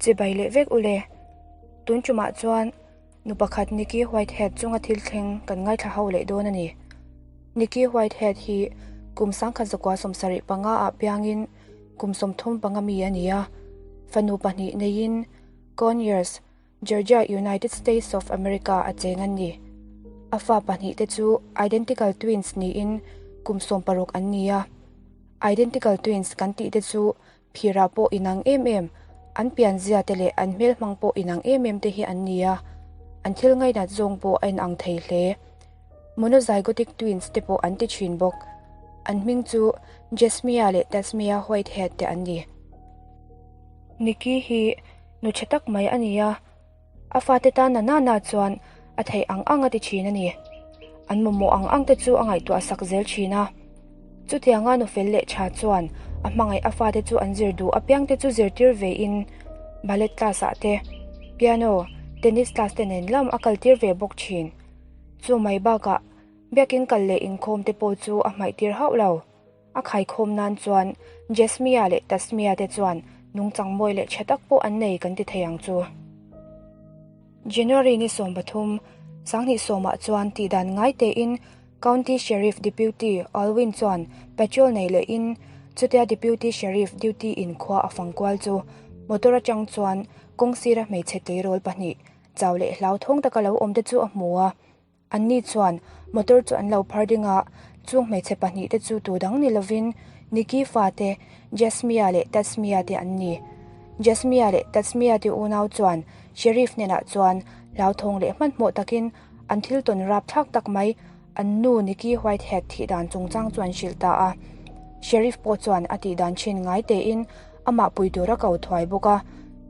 Chibai leh vek ule. Tun tumah chuan nu pakhat Nikki Whitehead chunga thil thleng kan ngaithla ho leh dawn a ni. Nikki Whitehead hi kum 1975 ah piangin kum 35 mi a ni a, fanu pahnih neiin Conyers, Georgia, United States of America a cheng a ni. A fa pahnihte chu identical twins niin kum 16 an ni a. Identical twins kan tihte chu phirah pawh inang em em, an pianzia te leh an hmelhmang pawh inang em em te hi an ni a, an thil ngainat zawng pawh a inang thei hle. Monozygotic twins te pawh an ti thin bawk. An hming chu Jasmia leh Tasmia Whitehead te an ni. Nikki hi nu tha tak mai a ni a, a fate tan na nana chuan a theih ang ang a ti thin a ni. An mamawh ang ang te chu a ngaihtuah sak zel thin a. Chutianga nu fel leh tha chuan a hmangaih a fate chu an zir duh apiang te chu zirtir ve in ballet class ah te, piano, tennis class te nen lam a kaltir ve bawk thin. Chu mai bakah biakin kal leh inkhawm te pawh chu a hmaih tir hauh lo. A khaikhawm nan chuan Jasmia leh Tasmia te chuan nungchang mawi leh tha tak pawh an nei kan ti thei ang chu. January ni 13, 2010 chuan tihdan ngai tein County Sheriff Deputy Alwyn chuan patrol nei lehin chutia Deputy Sheriff duty in khua a fang kual chu motor atang chuan kawng sira hmeichhe tleirawl pahnih chau leh hlau thawng taka lo awm te chu a hmu a. Anni chuan motor chu an lo phar ding a, chung hmeichhe pahnih te chu tu dang ni lovin Nikki fa te, Jasmia leh Tasmia te an ni. Jasmia leh Tasmia te unau chuan Sheriff hnenah chuan hlauthawng leh hmanhmawh takin an thil tawn rap thlak tak mai an nu Nikki Whitehead thih dan chungchang chu an hrilh ta a. Sheriff pawh chuan a tih dan thin ngai tein amah pui tur a ko thuai bawk a.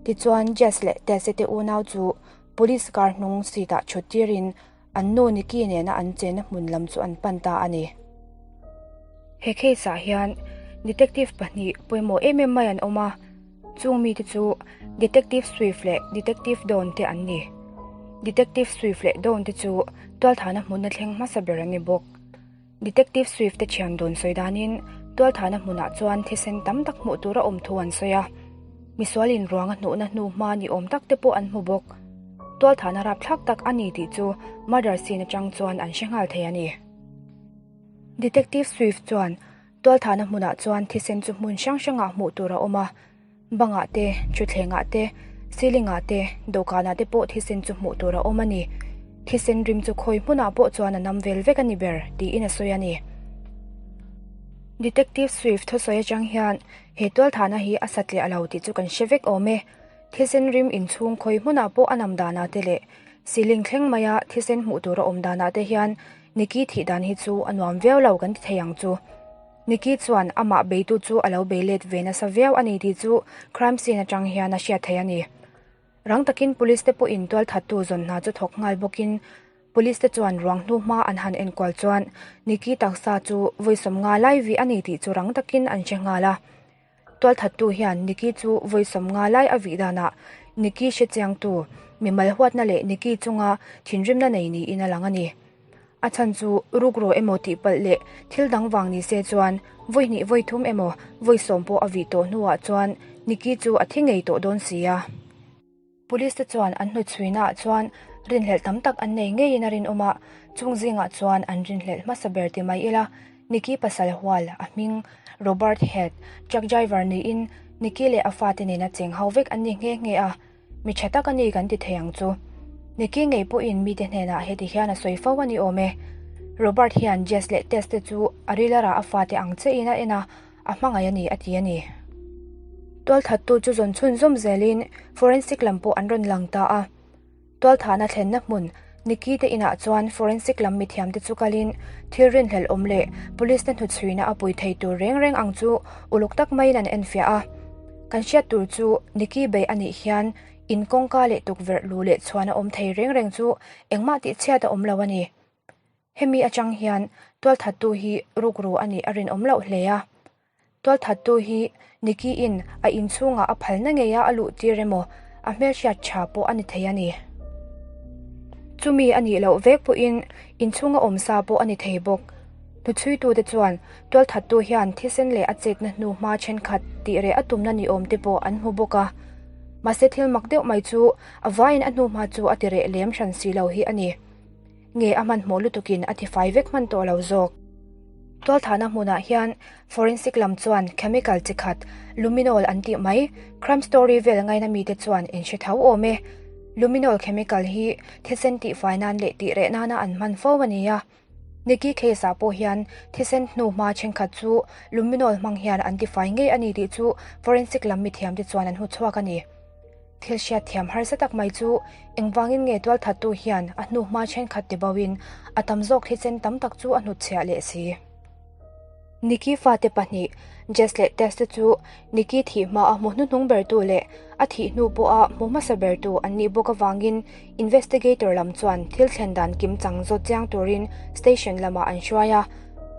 Tichuan Jas leh Tess te unau chu Police car hnung seat ah thut tirin an nu Nikki nena an chenna hmun lam chu an pan ta a ni. He case ah hian detective pahnih pawimawh em em mai an awm a, chung mite chu Detective Swift leh Detective Dawn te an ni. Detective Swift leh Dawn te chu tualthahna hmunna thleng hmasa ber an ni bawk. Detective Swift te thian dawn sawi danin tualthahna hmunah chuan thisen tam tak hmuh tur a awm thu an sawi a. Misual in ruang a hnuhna hnu hma ni awm tak te pawh an hmu bawk. Tualthahna rapthlak tak a ni tih chu murder scene atang chuan an hre nghal thei a ni. Detective Swift chuan tualthahna hmunah chuan thisen chu hmun hrang hrangah hmuh tur a awm a. Bangah te, thutthlengah te, ceiling ah te, dawhkanah te pawh thisen chu hmuh tur a awm a ni. Thisen rim chu khawi hmunah pawh chuan a nam vel vek a ni ber tiin a sawi a ni. Detective Swift thusawi atang hian he tualthahna hi a satliah lo tih chu kan hre vek awm e. Thisen rim inchhung khawi hmunah pawh a nam danah te leh ceiling thleng maia thisen hmuh tur a awm danah te hian Nikki thih dan hi chu a nuam viau lo kan ti thei ang chu. Nikki chuan amah beitu chu a lo bei let ve nasa viau a ni tih chu crime scene atang hian a hriat theih a ni. Rang takin police te pawhin tualthattu zawn hna chu thawk nghal bawkin police te chuan ruang hnu hma an han enkual chuan Nikki taksa chu vawi 50 lai vih a ni tih chu rang takin an hre nghal a. Tualthattu hian Nikki chu vawi 50 lai a vih danah Nikki hre chiangtu mimal huatna leh Nikki chunga thinrimna nei niin a lang a ni. A chhan chu rukru emaw tih palh leh thil dang vang ni se chuan vawi hnih vawi thum emaw vawi 10 pawh a vih tawh hnuah chuan Nikki chu a thi ngei tawh dawn si a. Police te chuan an hnuchhuinaah chuan rinhlelh tam tak an nei ngeiin a rinawm a, chung zingah chuan an rinhlelh hmasa ber ti mai ila Nikki pasal hual a hming Robert Head, truck driver niin Nikki leh a fate nena cheng ho vek an ni nghe nghe a, mi tha tak a ni kan ti thei ang chu. Nikki ngei pawhin mite hnenah heti hian a sawi fo a ni awm e. Robert hian Jess leh Tess te chu a rilara a fate ang chiahin a en a, a hmangaih a ni a ti a ni. Tualthattu chu zawn chhun zawm zelin forensic lam pawh an rawn lang ta a. Tualthahna thlenna hmun Nikki te inah chuan forensic lam mithiam te chu kalin thil rinhlelh awm leh police te hnuchhuina a pui thei tur reng reng ang chu uluk tak maiin an enfiah a. Kan hriat tur chu Nikki bei anih hian in kawngka leh tukverh lu leh chhuan a awm thei reng reng chu engmah tih chhiat a awm lo a ni. Hemi atang hian tualthattu hi rukru a nih a rinawm loh hle a. Tualthattu hi Nikki in a inchhungah a phalna ngeia a luh tir emaw a hmelhriat tha pawh a ni thei a ni. Chumi a nih loh vek pawhin inchhunga awm sa pawh a ni thei bawk. Hnuchhuitute chuan tualthattu hian thisen leh a chetna hnu hma thenkhat tih reh a tumna ni awm te pawh an hmu bawk a. Mahse thil mak deuh mai chu a vaiin a hnuhma chu a ti reh lem hran si lo hi a ni. Nge a hmanhmawh lutukin a tifai vek hman tawh lo zawk. Tualthahna hmunah hian forensic lam chuan chemical chi khat luminol an tih mai, crime story vel ngaina mite chuan in hre tho awm e. Luminol chemical hi thisen tihfai nan leh tih reh nana an hman fo a ni a. Nikki case ah pawh hian thisen hnuhma thenkhat chu luminol hmang hian an tifai ngei a ni tih chu forensic lam mithiamte chuan an hmuchhuak a ni. Thil hriat thiam harsa tak mai chu engvangin nge tualthattu hian a hnuhma thenkhat ti boin a tam zawk thisen tam tak chu a hnutchhiah leh si. Nikki fate pahnih, Jess leh Tess te chu Nikki thih hmaa hmu hnuhnung bertu leh a thih hnu pawha hmu hmasa bertu an nih bawk avangin investigator lam chuan thil thlen dan kimchang zawt chiang turin station lamah an hruai a.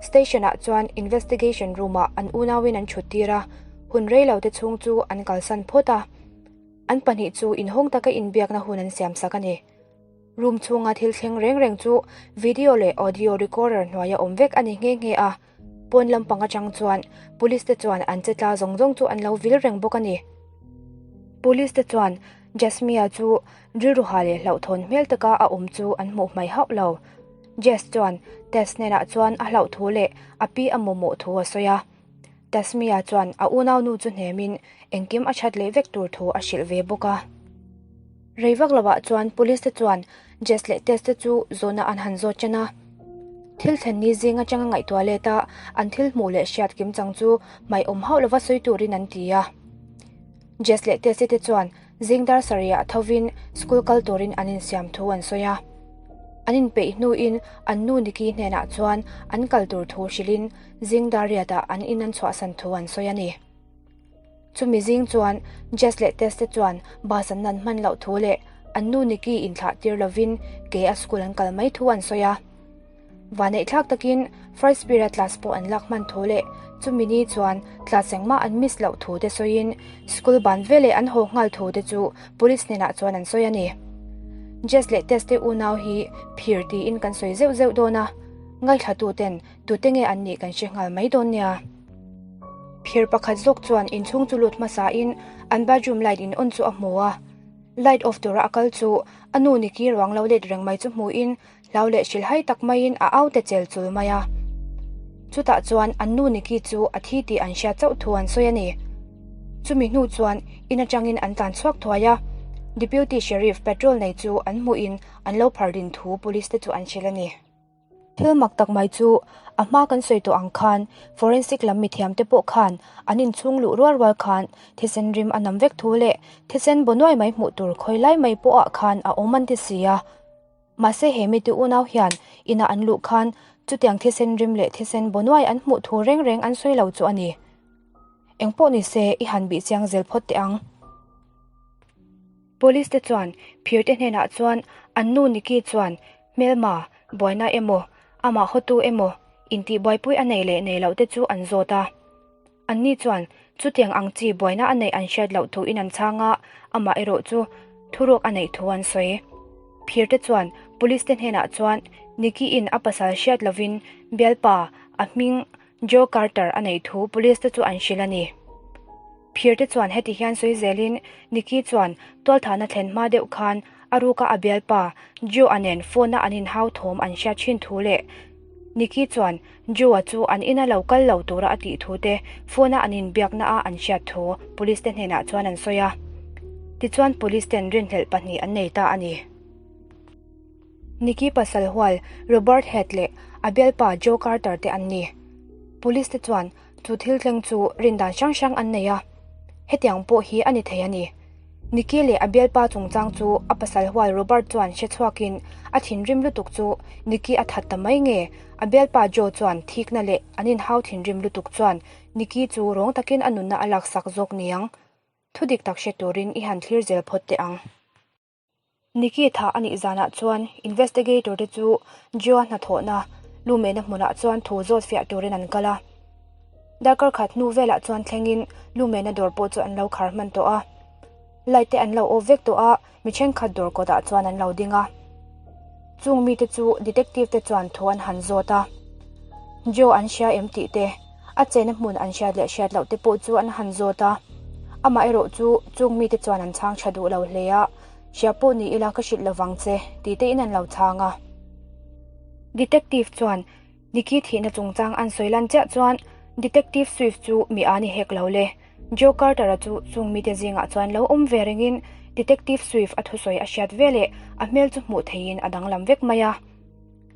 Station-ah chuan investigation room-ah an unauin an thut tir a, hun rei lo te chhung chu an kalsan phawt a. An pahnih chu inhawng taka inbiakna hun an siamsak a ni. Room chhunga thil thleng reng reng chu video leh audio recorder hnuaia awm vek a ni nghe nghe a, pawn lampang atang chuan police te chuan an che tla zawng zawng chu an lo vil reng bawk a ni. Police te chuan Jasmia chu rilru ha leh hlauhthawn hmel taka a awm chu an hmuh hmai hauh lo. Jess chuan Tess hnenah chuan a hlauh thu leh a pi a mawmawh thu a sawi a. Tasmia chuan a unaunu chu hnemin engkim a that leh vek tur thu a hrilh ve bawk a. Rei vak lovah chuan police te chuan Jess leh Tess te chu zawhna an han zawt chen a. Thil thlen ni zing atanga ngaihtuah let a an thil hmuh leh hriat kim chang chu hmai awm hauh lova sawi turin an ti a. Jess leh Tess te chuan zing dar sarihah thovin school kal turin an insiam thu an sawi a. An inpeih hnuin an nu Nikki hnenah chuan an kal tur thu hrilhin Zing dar riatah an in an chhuahsan thu an sawi a ni. Chumi zing chuan Jess leh Tess te chuan bus an nan hman loh thu leh an nu Nikki inthlah tir lovin ke a school an kal mai thu an sawi a. Vaneihthlak takin first period class pawh an lak hman thu leh chumi ni chuan class engmah an miss loh thu te sawiin school ban veleh an haw nghal thu te chu police hnenah chuan an sawi a ni. Jess leh Tess te unau hi phir tiin kan sawi zeuh zeuh dawn a, ngaihthlatuten Tute nge an nih kan hre nghal mai dawn nia. Phir pakhat zawk chuan inchhung chu lut hmasain an bathroom light in on chu a hmu a. Light off tura a kal chu a nu Nikki ruang lo let reng mai chu hmuin hlau leh hrilhhai tak maiin a au te chel chul mai a. Chutah chuan an nu Nikki chu a thi tih an hriat chauh thu an sawi a ni. Chumi hnu chuan in atangin an tlan chhuak thuai a. Deputy Sheriff patrol nei chu an hmuhin an lo phar din thu police te chu an hrilh a ni. Thil mak tak mai chu a hma kan sawi tawh ang khan forensic lam mithiam te pawh khan an inchhung luh rual rual khan thisen rim a nam vek thu leh thisen baw nuai mai hmuh tur khawi lai mai pawhah khan a awm an ti si a. Mahse he mite unau hian ina an luh khan chutiang thisen rim leh thisen baw nuai an hmuh thu reng reng an sawi lo chu a ni. Engpawh nise i han bih chiang zel phawt teh ang. Police te chuan phir te hnenah chuan an nu Nikki chuan hmelma, buaina emaw, amah hawtu emaw intih buaipui a nei leh nei loh te chu an zawt a. Anni chuan chutiang ang chi buaina a neih an hriat loh thuin an chhang a, amah erawh chu thuruak a neih thu an sawi. Phir te chuan police te hnenah chuan Nikki in a pasal hriat lovin bialpa a hming Joe Carter a neih thu police te chu an hrilh a ni. Phir te chuan heti hian sawi zelin Nikki chuan tualthahna thlen hma deuh khan a ruka a bialpa Joe-a nen phone-a an inhau thawm an hriat thin thu leh Nikki chuan Joe-a chu an ina lo kal lo tura a tih thu te phone-a an inbiakna a an hriat thu police te hnenah chuan an sawi a. Tichuan police ten rinhlelh pahnih an nei ta a ni. Nikki pasal hual Robert Head leh a bialpa Joe Carter te an ni. Police te chuan chu thil thleng chu rindan hrang hrang an nei a, hetiang pawh hi a ni thei a ni. Nikki leh a bialpa chungchang chu a pasal hual Robert chuan hre chhuakin a thinrim lutuk chu Nikki a that ta mai nge, a bialpa Joe chuan thikna leh an inhau thinrim lutuk chuan Nikki chu rawng takin a nunna a laksak zawk niang. Thudik tak hre turin i han thlir zel phawt teh ang. Nikki thah a nih zanah chuan investigator te chu Joe-a hnathawhna lumehna hmunah chuan thu zawt fiah turin an kal a. Darkar khat hnu velah chuan thlengin lumehna dawr pawh chu an lo khar hman tawh a. Light te an lo off vek tawh a, mi thenkhat dawr kawtah chuan an lo ding a. Chung mite chu detective te chuan thu an han zawt a. Joe an hria em tih te, a chena hmun an hriat leh hriat loh te pawh chu an han zawt a. Amaherawhchu, chung mite chuan an chhang tha duh lo hle a, Hria pawh ni ila ka hrilh lovang che, tih tein an lo chhang a. Detective chuan Nikki thihna chungchang an sawi lan chiah chuan Detective Swift chu mi a ni hek lo le. Joe Carter-a chu chung mite zingah chuan lo awm ve rengin Detective Swift a thusawi a hriat veleh a hmel chu hmuh theihin a danglam vek mai a.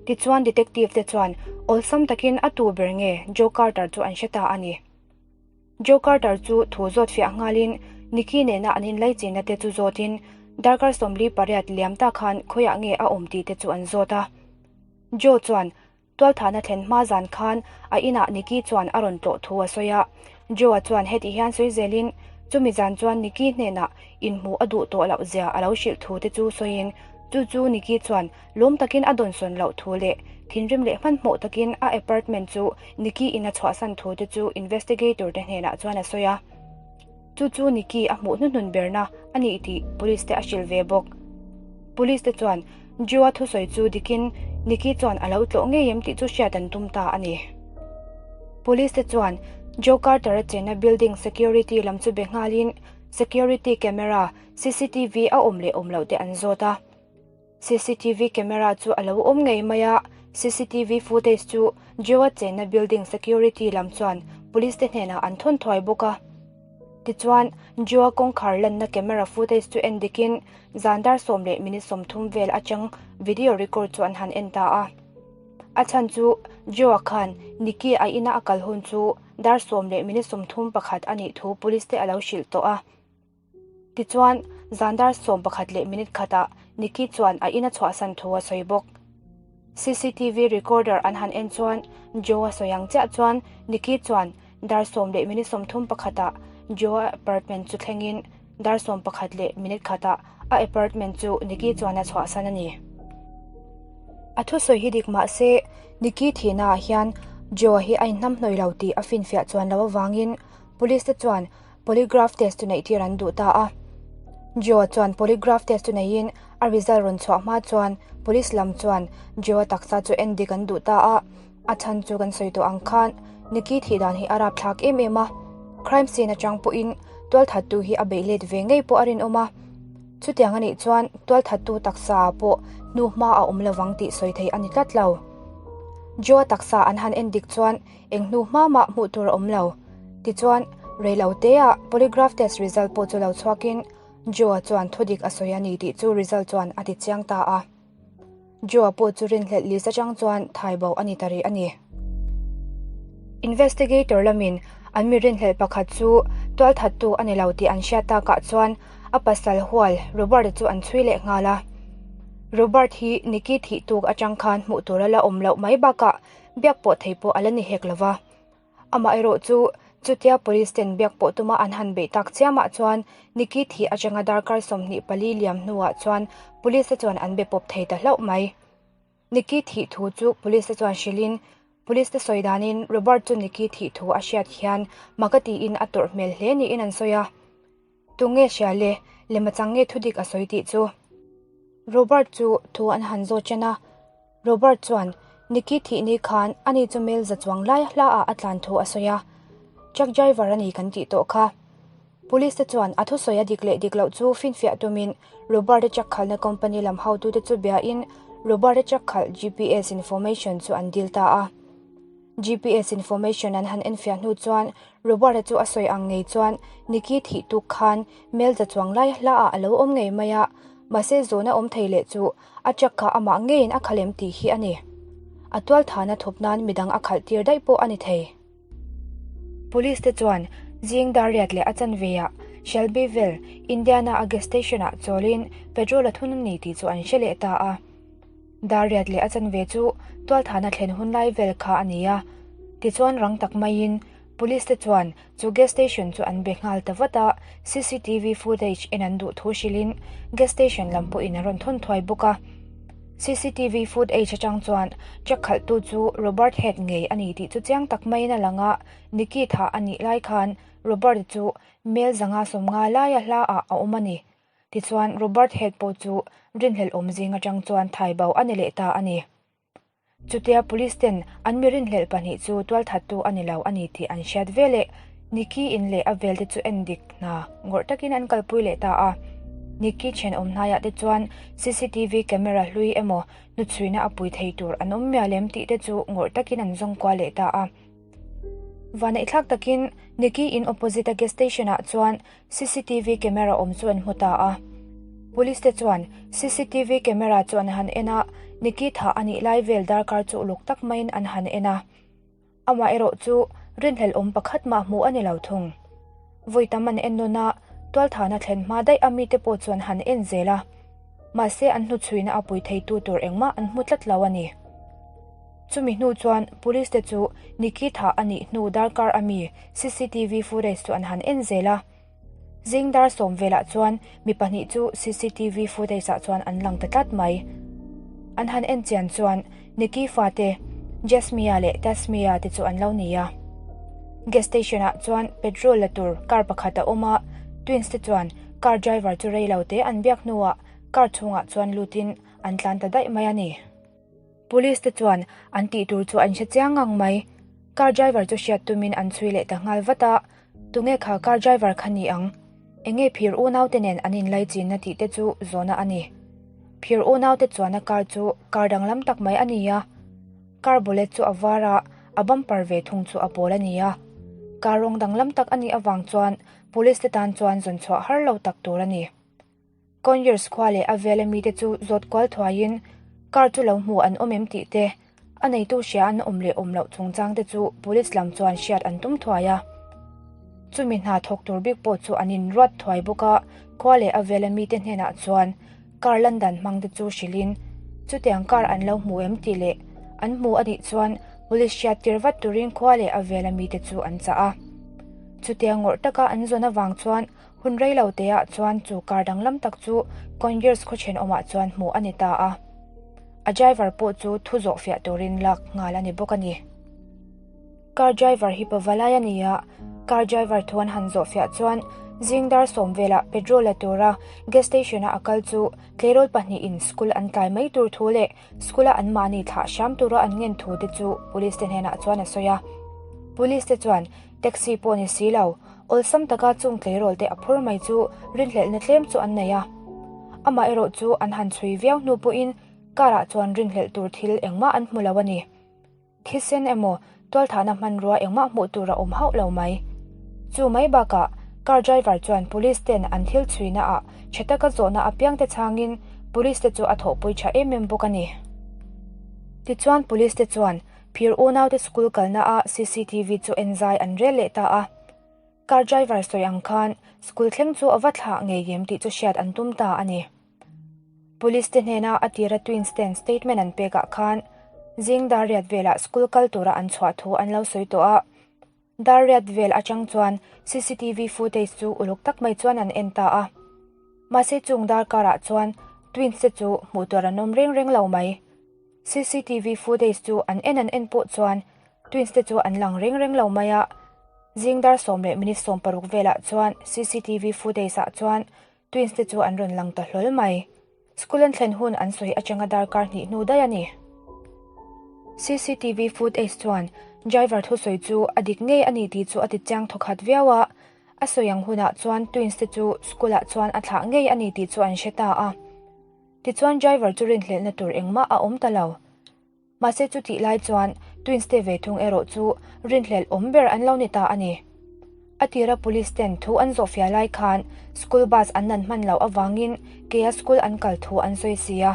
Tichuan Detective te chuan awlsam takin a tu ber nge Joe Carter chu an hre ta a ni. Joe Carter chu thu zawt fiah nghalin Nikki nena an inlaichinna te chu zawtin darkar 48 liam ta khan khawiah nge a awm tih te chu an zawt a. Joe chuan tualthahna thlen hma zan khan a inah Nikki chuan a rawn tlawh thu a sawi a. Joe-a chuan heti hian sawi zelin chumi zan chuan Nikki hnenah inhmuh a duh tawh loh zia a lo hrilh thu te chu sawiin chu chu Nikki chuan Lawm takin a dawnsawn loh thu leh thinrim leh hmanhmawh takin a apartment chu Nikki in a chhuahsan thu te chu investigator te hnenah chuan a sawi a. Chu chu Nikki a hmuh hnuhnun berna a nih tih police te a hrilh ve bawk. Police te chuan Joe-a thusawi chu dikin Nikki chuan a lo tlawh ngei em tih chu hriat an tum ta a ni. Police te chuan Joe Carter-a chenna building security lam chu be nghalin security camera, cctv, a awm leh awm loh te an zawt a. Cctv camera chu a lo awm ngei mai a, cctv footage chu Joe-a chenna building security lam chuan police te hnenah an thawn thuai bawk a. Tichuan, Joe-a kawngkhar lanna camera footage chu en dikin zan dar sawm leh minute 30 vel atang video record chu an han en ta a. A chhan chu Joe-a khan Nikki a ina a kal hun chu dar sawm leh minute 31 a nih thu police te a lo hrilh tawh a. Tichuan, zan dar 11 leh minute khatah Nikki chuan a ina chhuahsan thu a sawi bawk. Cctv recorder an han en chuan Joe-a sawi ang chiah chuan Nikki chuan dar sawm leh minute 31 ah Joe-a apartment chu thlengin dar 11 leh minute khatah a apartment chu Nikki chuan a chhuahsan a ni. A thusawi hi dik mah se Nikki thihnaah hian Joe-a hi a inhnamhnawih lo tih a finfiah chuan lo avangin Police te chuan Polygraph test chu neih tir an duh ta a. Joe chuan polygraph test chu neiin a result rawn chhuah hma chuan police lam chuan Joe taksa chu en dik an duh ta a. A chhan chu kan sawi tawh ang khan Nikki thih dan hi a rapthlak em em a. Crime scene atang pawhin tualthattu hi a beih let ve ngei pawh a rinawm a. Chutiang a nih chuan tualthattu taksa ah pawh hnu hma a awm lovang tih sawi theih a ni tlat lo. Joe taksa an han en dik chuan Eng hnu hma mah hmuh tur a awm lo. Tichuan, reilo teah polygraph test result pawh chu lo chhuakin Joe-a chuan thudik a sawi a ni tih chu result chuan a ti chiang ta a. Joe-a pawh chu rinhlelh list atang chuan thai bo a ni ta rih a ni. Investigator lamin an mi rinhlelh pakhat chu tualthattu a ni lo tih an hriat takah chuan a pasal hual Robert-a chu an chhui leh nghal a. Robert hi Nikki thih tuk atang khan hmuh tur a la awm loh mai bakah Biak pawh thei pawh a la ni hek lova. Amaherawh chu, chutia police ten biak pawh tuma an han beih tak chiamah chuan Nikki thih atanga darkar 24 liam hnuah chuan police te chuan an be pawp thei ta hlauh mai. Nikki thih thu chu police te chuan hrilhin, police te sawi danin Robert chu Nikki thih thu a hriat hian mak a tiin a tawrh hmel hle niin an sawi a. Tunge hria le, lema chang nge thudik a sawi tih chu? Robert chu thu an han zawt chen a. Robert chuan Nikki thih ni khan ani chu mel za chuang lai hla ah a tlan thu a sawi a. Truck driver a ni kan tih tawh kha. Police te chuan a thusawi a dik leh dik loh chu finfiah tumin Robert-a truck khalhna company lam hotute chu biain Robert-a truck khalh GPS information chu an dil ta a. GPS information an han enfiah hnu chuan Robert-a chu a sawi ang ngei chuan Nikki thih tuk khan mel za chuang lai hla ah a lo awm ngei mai a, mahse zawhna awm thei leh chu A truck kha amah ngeiin a khalh em tih hi a ni. A tualthahna thup nan midang a khalh tir daih pawh a ni thei. Police te chuan zing dar riat leh a chanve ah Shelbyville, Indiana a gas station ah chawlin petrol a thun a ni tih chu an hre leh ta a. Dar riat leh a chanve chu tualthahna thlen hun lai vel kha a ni a. Tichuan rang tak maiin Police te chuan chu gas station chu an be nghal ta vat a, cctv footage en an duh thu hrilhin gas station lam pawhin a rawn thawn thuai bawk a. Cctv footage atang chuan truck khalhtu chu Robert Head ngei a ni tih chu chiang tak maiin a lang a, Nikki thah a nih lai khan Robert chu mel 150 laia hla ah a awm a ni. Tichuan Robert Head pawh chu rinhlelh awm zing atang chuan thai bo a ni leh ta a ni. Chutia police ten an mi rinhlelh pahnih chu tualthattu a ni lo a ni tih an hriat veleh. Nikki in leh a vel te chu en dik hna ngawrh takin an kalpui leh ta a. Nikki thenawm hnaiah te chuan cctv camera hlui emaw hnuchhuina a pui thei tur an awm mial em tih te chu ngawrh takin an zawng kual leh ta a. Vaneihthlak takin Nikki in opposite a gas station ah chuan cctv camera awm chu an hmu ta a. Police te chuan cctv camera chu an han en a, Nikki thah a nih lai vel darkar chu uluk tak maiin an han en a. Amaherawh chu rinhlelh awm pakhat mah hmuh a ni lo thung. Vawi tam an en nawn a, tualthahna thlen hma daih a mite pawh chuan han en zel a. Mahse an hnuchhuina a pui theitu tur engmah an hmu tlat lo a ni. Chumi hnu chuan Police te chu Nikki thah a nih hnu darkar a mi cctv footage chu an han en zel a. Zing dar sawm velah chuan mi pahnih chu cctv footage ah chuan an lang ta tlat mai. An han en chian chuan Nikki fate Jasmia leh Tasmia te chu an lo ni a. Gas station ah chuan petrol la tur car pakhat a awm a, twins te chuan car driver chu rei lo te an biak hnuah car chhungah chuan lutin an tlan ta daih mai a ni. Police te chuan an tih tur chu an hre chiang ngang mai. Car driver chu hriat tumin an chhui leh ta nghal vat a, tunge kha car driver kha ni ang? Enge phir unau te nen an inlai chinna tih te chu zawhna a ni. Phir unau te chuan a car chu car danglam tak mai a ni a. Car bullet chu a var a, a bumper ve thung chu a pawl a ni a. Car rawng danglam tak a nih avang chuan police te tan chuan zawn chhuah har lo tak tur a ni. Conyers khua leh a vela mite chu zawt kual thuaiin car chu lo hmu an awm em tih te, a neitu hria an awm leh awm loh chungchang te chu police lam chuan hriat an tum thuai a. Chumi hna thawk tur bik pawh chu an inruat thuai bawk a, khua leh a vela mite hnenah chuan car lan dan hmang te chu hrilhin chutiang car an lo hmu em tih leh an hmu a nih chuan police hriat tir vat turin khua leh a vela mite chu an chah a. Chutiang ngawrh taka an zawn avang chuan Hun rei lo teah chuan chu car danglam tak chu Conyers khaw thenawmah chuan hmuh a ni ta a. A driver pawh chu thu zawh fiah turin lak nghal a ni bawk a ni. Car driver hi pavalai a ni a, car driver thu an han zawh fiah chuan zing dar sawm velah petrol la tura gas station-a a kal chu tleirawl pahnihin school an tlai mai tur thu leh school-a anmahni thlah hram tura an ngen thu te chu police te hnenah chuan a sawi a. Police te chuan Taxi pawh ni si lo, awlsam taka chung tleirawl te a phur mai chu rinhlelhna tlem chu an nei a. Amah erawh chu an han chhui viau hnu pawhin car ah chuan rinhlelh tur thil engmah an hmu lo a ni. Thisen emaw tualthahna hmanrua engmah hmuh tur a awm hauh lo mai. Chu mai bakah car driver chuan police ten an thil chhuina ah tha taka zawhna apiang te chhangin police te chu a thawhpui tha em em bawk a ni. Tichuan police te chuan Phir unaute school kalna ah cctv chu en zai an rel leh ta a. Car driver sawi ang khan school thleng chu a va thlah ngei em tih chu hriat an tum ta a ni. Police te hnena a tira twins ten statement an pek ah khan zing dar riat velah school kal tura an chhuah thu an lo sawi tawh a. Dar riat vel atang chuan cctv footage chu uluk tak mai chuan an en ta a. Mahse chung dar karah chuan twins te chu hmuh tur an awm reng reng lo mai. Cctv footage chu an en an en pawh chuan twins te chu an lang reng reng lo mai a. Zing dar sawm leh minute sawm paruk velah chuan cctv footage ah chuan twins te chu an rawn lang ta hlawl mai. School an thlen hun an sawi atanga darkar hnih hnu daih a ni. Cctv footage chuan driver thusawi chu a dik ngei a ni tih chu a ti chiang thawkhat viau a. A sawi ang hunah chuan twins te chu school ah chuan a thlah ngei a ni tih chu an hre ta a. Tichuan driver chu rinhlelhna tur engmah a awm ta lo. Mahse chutih lai chuan twins te ve thung erawh chu rinhlelh awm ber an lo ni ta a ni. A tira police ten thu an zawhfiah lai khan school bus an nan hman loh avangin kea school an kal thu an sawi si a.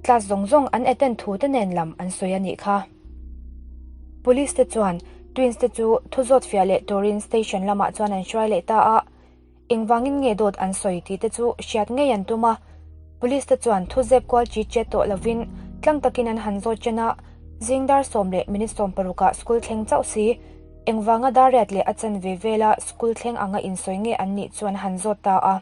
Class zawng zawng an attend thu te nen lam an sawi a nih kha. Police te chuan twins te chu thu zawtfiah leh turin station lamah chuan an hruai leh ta a. Engvangin nge dawt an sawi tih te chu hriat ngei an tum a, Police te chuan thu zep kual chi chet tawh lovin tlang takin an han zawt chen a, zing dar sawm leh minute sawm parukah school thleng chauh si, engvanga dar riat leh a chanve vela school thleng anga insawi nge an nih chu an han zawt ta a.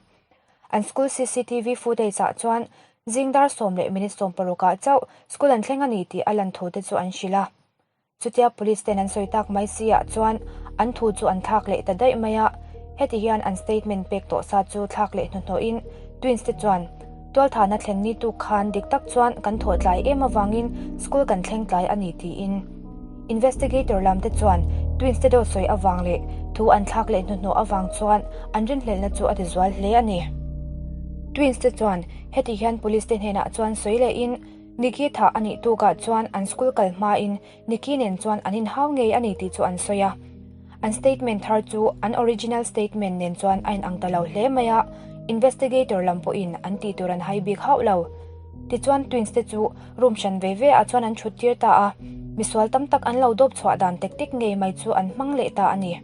An school cctv footage ah chuan zing dar sawm leh minute sawm parukah chauh school an thleng a ni tih a lan thu te chu an hrilh a. Chutia police ten an sawi tak mai si ah chuan an thu chu an thlak leh ta daih mai a, heti hian an statement pek tawh sa chu thlak leh hnuhnawhin twins te chuan tualthahna thlen ni tuk khan dik tak chuan kan thawh tlai em avangin school kan thleng tlai a ni tiin investigator lam te chuan twins te dawt sawi avang leh Thu an thlak leh hnuhnawh avang chuan an rinhlelhna chu a tizual hle a ni. Twins te chuan heti hian police te hnenah chuan sawi lehin Nikki thah a nih tukah chuan an school kal hmain Nikki nen chuan an inhau ngei a ni tih chu an sawi a. An statement thar chu an original statement nen chuan a inang ta lo hle mai a, investigator lam pawhin an tih tur an hai bik hauh lo. Tichuan twins te chu room hran ve ve ah chuan an thut tir ta a, misual tam tak an lo dawp chhuah dan tek tek ngei mai chu an hmang leh ta a ni.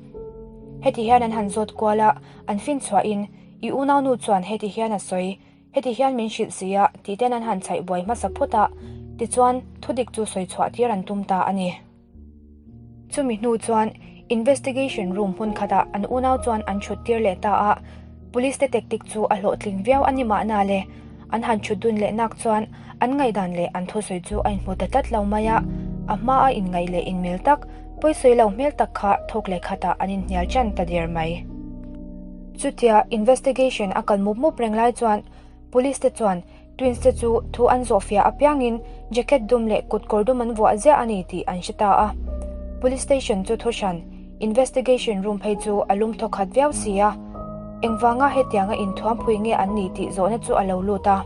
Heti hian an han zawt kual a, an fin chhuahin, I unaunu chuan heti hian a sawi, heti hian min hrilh si a, tih ten an han chhaih buai hmasa phawt a, tichuan thudik chu sawi chhuah tir an tum ta a ni. Chumi hnu chuan investigation room hmun khatah an unau chuan an chhut tir leh ta a, police te tactic chu a hlawhtling viau a ni mahna le. An han chhut dun leh nak chuan an ngaihdan leh an thusawi chu a inhmu ta tlat lo mai a, a hma a inngaih leh inmil tak, pawisawi lo hmel tak kha thawk leh khatah an inhnial ṭan ta der mai. Chutia investigation a kal mup mup reng lai chuan police te chuan Twins te chu thu an zawhfiah apiangin jacket dum leh kutkawr dum an vuah ziah a ni tih an hre ta a. Police station chu thu hran, investigation room phei chu a lum thawkhat viau si a. Engvanga hetianga inthuamphui nge an ni tih zawhna chu a lo lut a.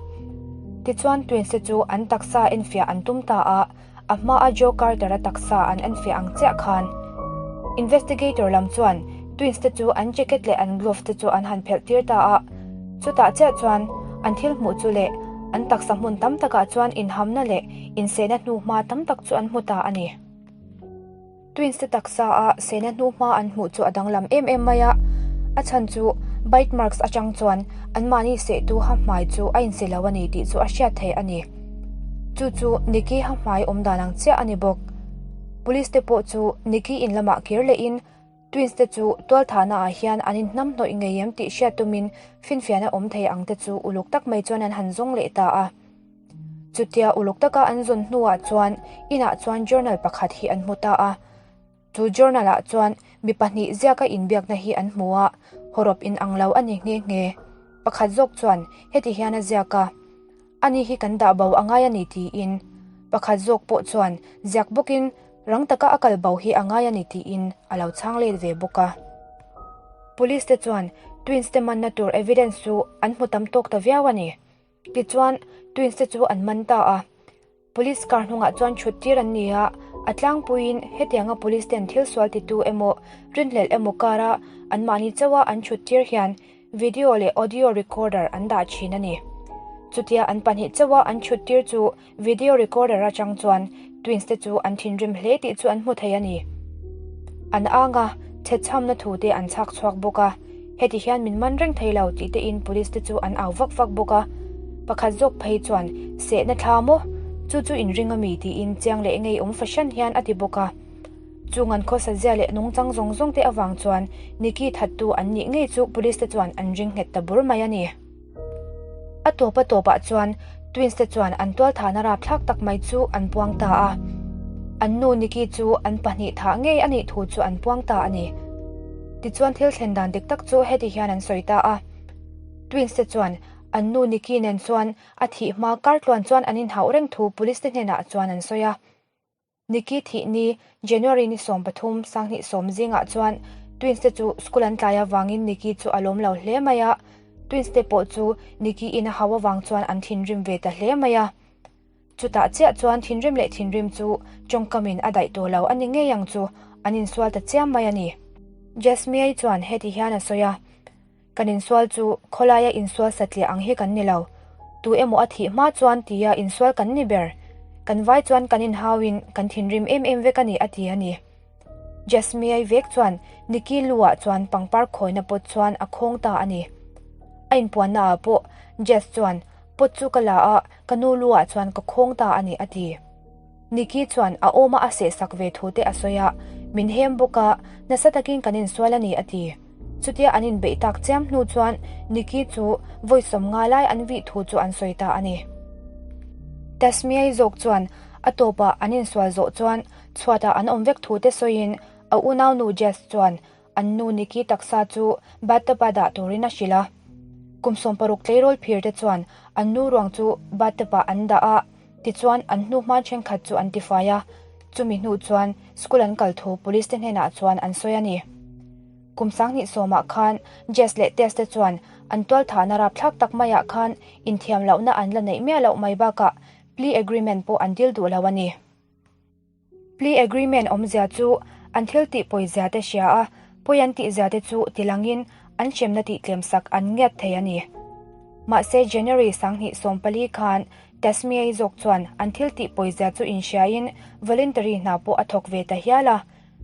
Tichuan twins te chu an taksa enfiah an tum ta a, a hmaa Joe Carter-a taksa an enfiah ang chiah khan. Investigator lam chuan twins te chu an jacket leh an glove te chu an han phelh tir ta a, chutah chiah chuan an thil hmuh chu leh an taksa hmun tam takah chuan inhamna leh insehna hnuhma tam tak chu an hmu ta a ni. Twins te taksa a sehna hnuhma an hmuh chu a danglam em em mai a, a chhan chu bite marks atang chuan anmahni sehtu ha hmai chu a insi lo a ni tih chu a hriat theih a ni. Chu chu Nikki ha hmai awm dan ang chiah a ni bawk. Police te pawh chu Nikki in lamah kir lehin Twins te chu tualthahna ah hian an inhnam hnawih ngei em tih hriat tumin finfiahna awm thei ang te chu uluk tak mai chuan an han zawng leh ta a. Chutia uluk taka an zawn hnuah chuan inah chuan journal pakhat hi an hmu ta a. Chu journal ah chuan mi pahnih ziaka inbiakna hi an hmu a, hawrawp inang lo a ni nghe nghe. Pakhat zawk chuan heti hian a ziak a, Ani hi kan dah bo a ngai a ni tiin. Pakhat zawk pawh chuan ziak bawkin rang taka a kal bo hi a ngai a ni tiin a lo chhang let ve bawk a. Police te chuan twins te manna tur evidence chu an hmu tam tawk ta viau a ni. Tichuan, twins te chu an man ta a. Police car hnungah chuan thut tir an ni a, a tlangpuiin hetianga police ten thil sual titu emaw, rinhlelh emaw kara anmahni chauha an thut tir hian video leh audio recorder an dah thin a ni. Chutia an pahnih chauha an thut tir chu video recorder atang chuan twins te chu an thinrim hle tih chu an hmu thei a ni. An ang a, chhetchhamna thu te an chhak chhuak bawk a. Heti hian min man reng thei lo tih te in police te chu an au vak vak bawk a, pakhat zawk phei chuan sehna thla maw? Chu chu in ring ami tiin chiang leh ngei awm fahran hian a ti bawk a. Chung an khawsa zia leh nungchang zawng zawng te avang chuan Nikki thattu an nih ngei chu police te chuan an ring nghet ta bur mai a ni. A tawp a tawpah chuan twins te chuan an tualthahna rapthlak tak mai chu an puang ta a. An nu Nikki chu an pahnih thah ngei a nih thu chu an puang ta a ni. Tichuan thil thlen dan dik tak chu heti hian an sawi ta a. Twins te chuan an nu Nikki nen chuan a thih hma kar tluan chuan an inhauh reng thu police te hnenah chuan an sawi a. Nikki thih ni, January ni 13, 2010 zingah chuan Twins te chu school an tlai avangin Nikki chu a lawm lo hle mai a, Twins te pawh chu Nikki in a hau avang chuan an thinrim ve ta hle mai a. Chutah chiah chuan thinrim leh thinrim chu tawngkamin a daih tawh lo a ni ngei ang chu, an insual ta chiam mai a ni. Jasmiyai chuan heti hian a sawi a. Kan insual chu khawlaia insual satliah ang hi kan ni lo. Tu emaw a thih hma chuan tia insual kan ni ber. Kan vai chuan kan inhauin kan thinrim em em vek a ni a ti a ni. Jasmiyai vek chuan Nikki lu-ah chuan pangpar khawina pawt chuan a khawng ta a ni. A inpuanna ah pawh Jas chuan pawt chu ka la a, ka nu lu-ah chuan ka khawng ta a ni a ti. Nikki chuan a awma a sehsak ve thu te a sawi a, min hem bawk a, nasa takin kan insual a ni a ti. Chutia an inbeih tak chiam hnu chuan Nikki chu vawi 50 lai an vih thu chu an sawi ta a ni. Tasmiai zawk chuan a tawpah an insual zawh chuan chhuatah an awm vek thu te sawiin a unaunu Jess chuan an nu Nikki taksa chu bathtub-a dah turin a hrilh a. Kum 60 tleirawl phir te chuan an nu ruang chu bathtub-ah an dah a, tichuan an hnu hman thenkhat chu an tifai a, chumi hnu chuan school an kal thu police te hnenah chuan an sawi a ni. Kum 2010 ah khan Jess leh Tess te chuan an tualthahna rapthlak tak maiah khan inthiam lohna an la neih miah loh mai bakah plea agreement pawh an dil duh lo a ni. Plea agreement awmzia chu an thil tih pawizia te hria a, pawi an tihzia te chu tilangin an hremna tihtlem sak an ngiat thei a ni. Mahse January 2014 khan Tasmiyah-i zawk chuan an thil tih pawizia chu inhriain voluntary hna pawh a thawk ve ta hial a.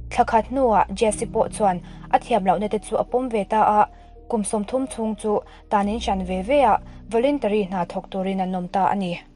Thla khat hnuah Jesse pawh chuan a thiam lohna te chu a pawm ve ta a, kum 30 chhung chu tanin hran ve ve a voluntary hna thawk turin an awm ta a ni.